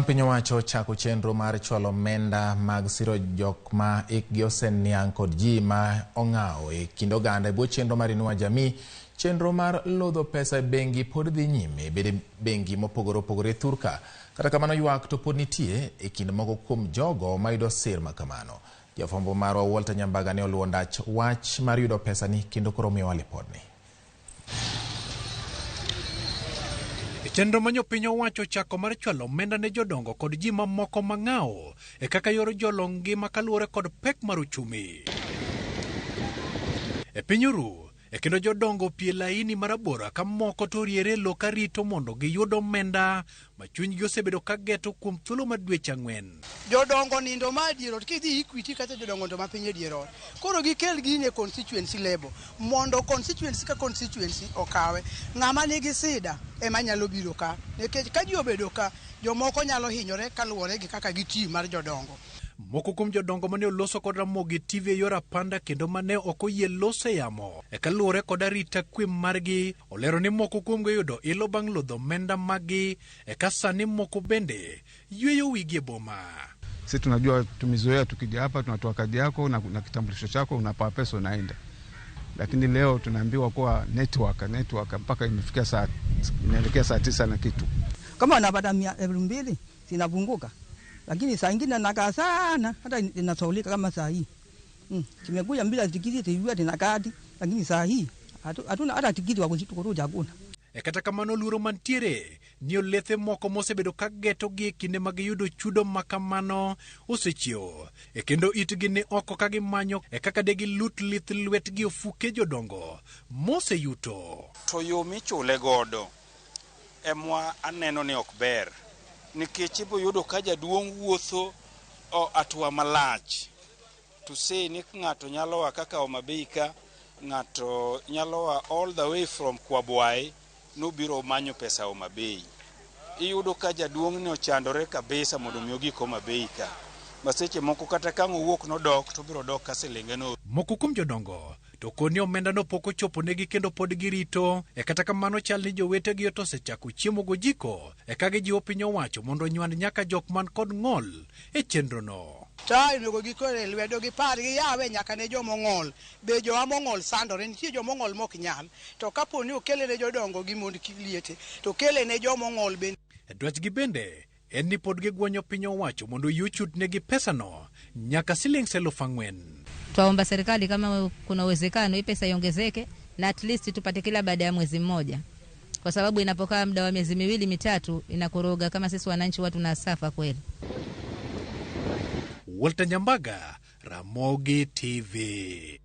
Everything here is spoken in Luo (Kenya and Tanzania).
Piny owacho ochako chenro mar chwalo omenda mag siro jok ma hikgi oseniang' kod ji ma ong'awo e kind oganda e bwo chenro mar Inua Jamii. Chenro mar lodho pesa e bengi pod dhi nyime bede bengi mopogore opogore thurka. Kata kamano ywak to pod nitie e kind moko kuom jogo mayudo sir ma kamano. Jafwambo marwa Walter Nyambaga ne oluwo ndach wach mar yudo pesani kendo koro miyowa lipodni. Chenro ma jopiny owacho ochako mar chwalo omenda ne jodongo kod ji mamoko mang'awo e kaka yor jolo ngima kaluwore kod pek mar uchumi. E piny Oru, e kendo jodongo opie laini marabora ka moko to oriere e lo karito mondo giyud omenda ma chunygi osebedo ka geto kuom thuolo mar dweche 4. Jodongo nindo ma dier ot, kidhi Equity kacha jodongo nindo mapiny e dier ot. Koro gikel gini e constituency level mondo constituency ka constituency okawe. Ng'ama nigi sida ema nyalo biro ka, nikech ka ji obedo ka, jomoko nyalo hinyore kaluwore gi kaka giti mar jodongo. Moko kuom jodongo mane oloso kod Ramogi TV e yor apanda kendo mane ok oyie loso e yamo e kaluwore kod arita kwe margi olero ni moko kuomgi oyudo ilo bang' lodho omenda maggi e ka sani moko bende yweyo wigi e boma. Sisi tunajua, tumezoea tukija hapa tunatoa kadi yako na kitambulisho chako, unapewa pesa unaenda. Lakini leo tunaambiwa kuwa network mpaka imefikia saa, inaelekea saa 9 na kitu. Kama unapata 2,000 zinapunguka. Lakini saa ingine nakaa sana hata inasaulika kama saa hii. Tumekuja bila tikiti tulijua tuna kadi, lakini saa hii hatuna hata tikiti wa kurudia hakuna. E kata kamano luoro mantiere ni olethe moko mosebedo ka getogi e kinde ma giyudo chudo ma kamano osechiewo e kendo itgi ni oko ka gimanyo e kaka de gilut lith lwetgi ofuke jodongo moseyuto. To yo michule godo emwa aneno ni ok ber, nikech ibo yudo ka jaduong' wuotho atua malach to say ni ng'ato nyalo wa kaka Homa Bay ka, ng'ato nyalo wa all the way from Kwabwai nobiro manyo pesa Homa Bay. Iyudo ka jaduong' ni ochandore kabisa mondo mi ogik Homa Bay ka. Ma seche moko kata ka ang' owuok nodok to obiro dok ka silinge no. Moko kuom jodongo to koni omenda no pok ochopo negi kendo pod girito. E kata kamano chal ni jowetegi to osechako chiemo gojiko e ka gijiwo piny owacho mondo onywand nyaka jok man kod ng'ol e chenro no. Ta onego gikore lwedo gipar giyawe nyaka ne jomong'ol. Be jowa mong'ol sandore, nitie jomong'ol mok nyal. To kapo ni okele ne jodongo gi mond liete, to okele ne jomong'ol bende. Dwachgi bende en ni pod gigwanyo piny owacho mondo oyie ochutnegi pesano nyaka siling 4,000. Twaomba serikali kama kuna uwezekano hii pesa iongezeke na at least tupate kila baada ya mwezi mmoja, kwa sababu inapokaa muda wa miezi 2 3 inakoroga. Kama sisi wananchi watu tunasafa kweli. Walter Nyambaga, Ramogi TV.